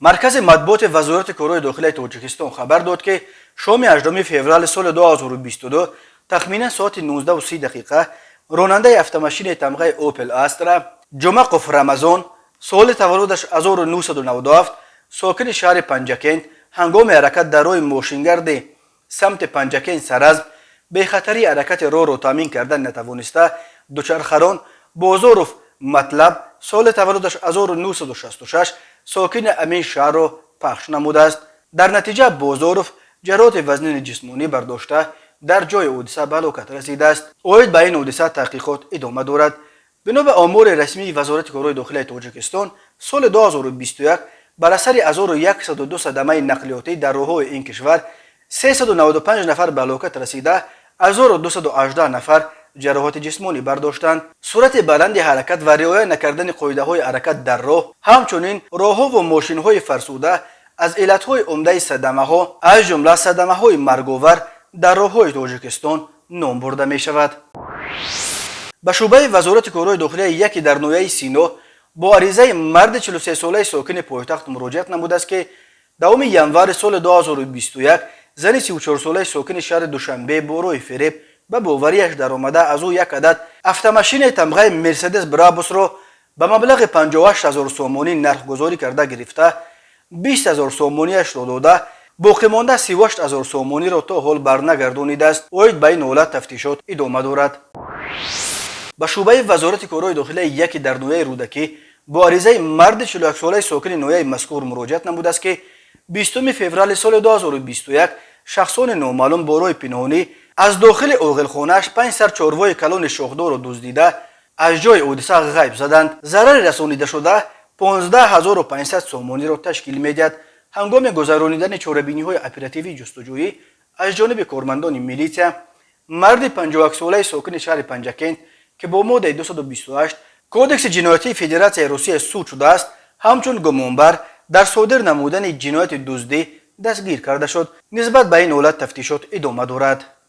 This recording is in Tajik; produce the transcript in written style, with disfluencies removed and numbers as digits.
Маркази матбуоти Вазорати корҳои дохилаи Тоҷикистон хабар дод, ки шоми 8 феврали соли 2022 тахминан соати 19:30 дақиқа ронандаи автомашинаи тамғаи Опел Астра Ҷумақов Рамазон, соли таваллудаш 1997, сокини шаҳри Панҷакент, ҳангоми ҳаракат дар роҳи мошингарди самти Панҷакент Саразм бехатарии ҳаракати роҳро таъмин карда натавониста, дучархарон Бозоров Матлаб, соли таваллудаш 1966, сокини ҳамин шаҳрро пахш намудааст. Дар натиҷа Бозоров ҷароҳати вазнини ҷисмонӣ бардошта, дар ҷои ҳодиса ба ҳалокат расидааст. Оид ба ин ҳодиса таҳқиқот идома дорад. Бино ба омори расмии Вазорати корҳои дохилаи Тоҷикистон, соли 2021 бар асари 1102 садамаи нақлиётӣ дар роҳҳои ин кишвар 395 нафар ба ҳалокат расида, 1218 нафар ҷароҳати ҷисмонӣ бардоштанд. Суръати баланди ҳаракат ва риоя накардани қоидаҳои ҳаракат дар роҳ, ҳамчунин роҳҳову мошинҳои фарсуда аз иллатҳои умдаи садамаҳо, аз ҷумла садамаҳои марговар дар роҳҳои Тоҷикистон ном бурда мешавад. Ба шӯъбаи Вазорати корҳои дохилияи яке дар ноҳияи Сино бо аризаи марди 43-солаи сокини пойтахт муроҷиат намудааст, ки 10 январи соли 2021 зани 34-солаи сокини шаҳри Душанбе бо роҳи фиреб ба боварияш даромада, аз ӯ як адад автомашинаи тамғаи Мерседес Брабусро ба маблағи 58 ҳазор сомонӣ нархгузорӣ карда гирифта, 20 ҳазор сомониашро дода, боқимонда 38 ҳазор сомониро то ҳол барнагардонидааст. Оид ба ин ҳолат тафтишот идома дорад. Ба шӯъбаи Вазорати корҳои дохилияи яке дар ноҳияи Рӯдакӣ бо аризаи марди 41-солаи сокини ноҳияи мазкур муроҷиат намудааст, ки 20 феврали соли 2021 шахсони номаълум бо роҳи пинҳонӣ аз дохили оғилхонааш панҷ сар чорвои калони шохдорро дуздида, аз ҷои ҳодиса ғайб заданд. Зарари расонидашуда 15 500 сомониро ташкил медиҳад. Ҳангоми гузаронидани чорабиниҳои оперативии ҷустуҷӯӣ аз ҷониби кормандони милитсия марди 51-солаи сокини шаҳри Панҷакент, ки бо моддаи 228 Кодекси ҷиноятии Федератсияи Русия суд шудааст, ҳамчун гумонбар дар содир намудани ҷинояти дуздӣ дастгир карда шуд. Нисбат ба ин ҳолат тафтишот идома дорад.